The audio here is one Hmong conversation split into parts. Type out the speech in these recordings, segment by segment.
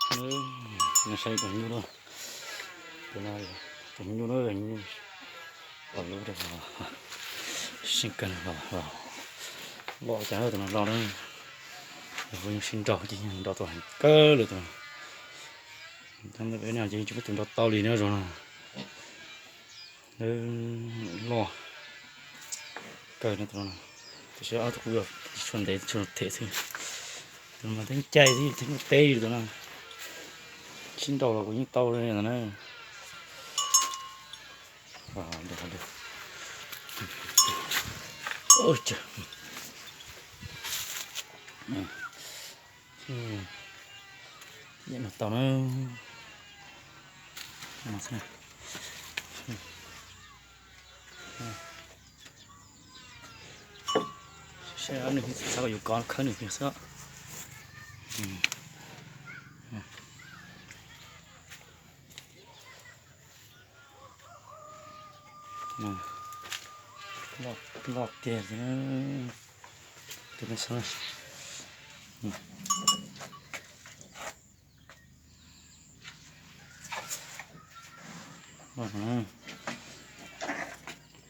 Nws saib tus nyuj na, tus no tus nyuj na, nyuj los lub rau, seej kawg los, loj cas tus no loj na. Yog kuv yeej sib nrau ces yeej nrau tau heev kawg li tus no. Tab sis peb no ces tsis muaj tus nrau tau li na zoo no. Loj kawg no tus no. Tab sis ob tug kuv yog tshuav ntev tshuav them xwb. Tus no mas twb cai xwb, twb muaj teb li tus no. Sib nrau los kuv yeej tau li ntawd na. Tau na. Saib nws xav kom yus kov khawb nws xwb. Loj tiag li. Tus no saib,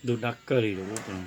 dub dab kawg li lawm.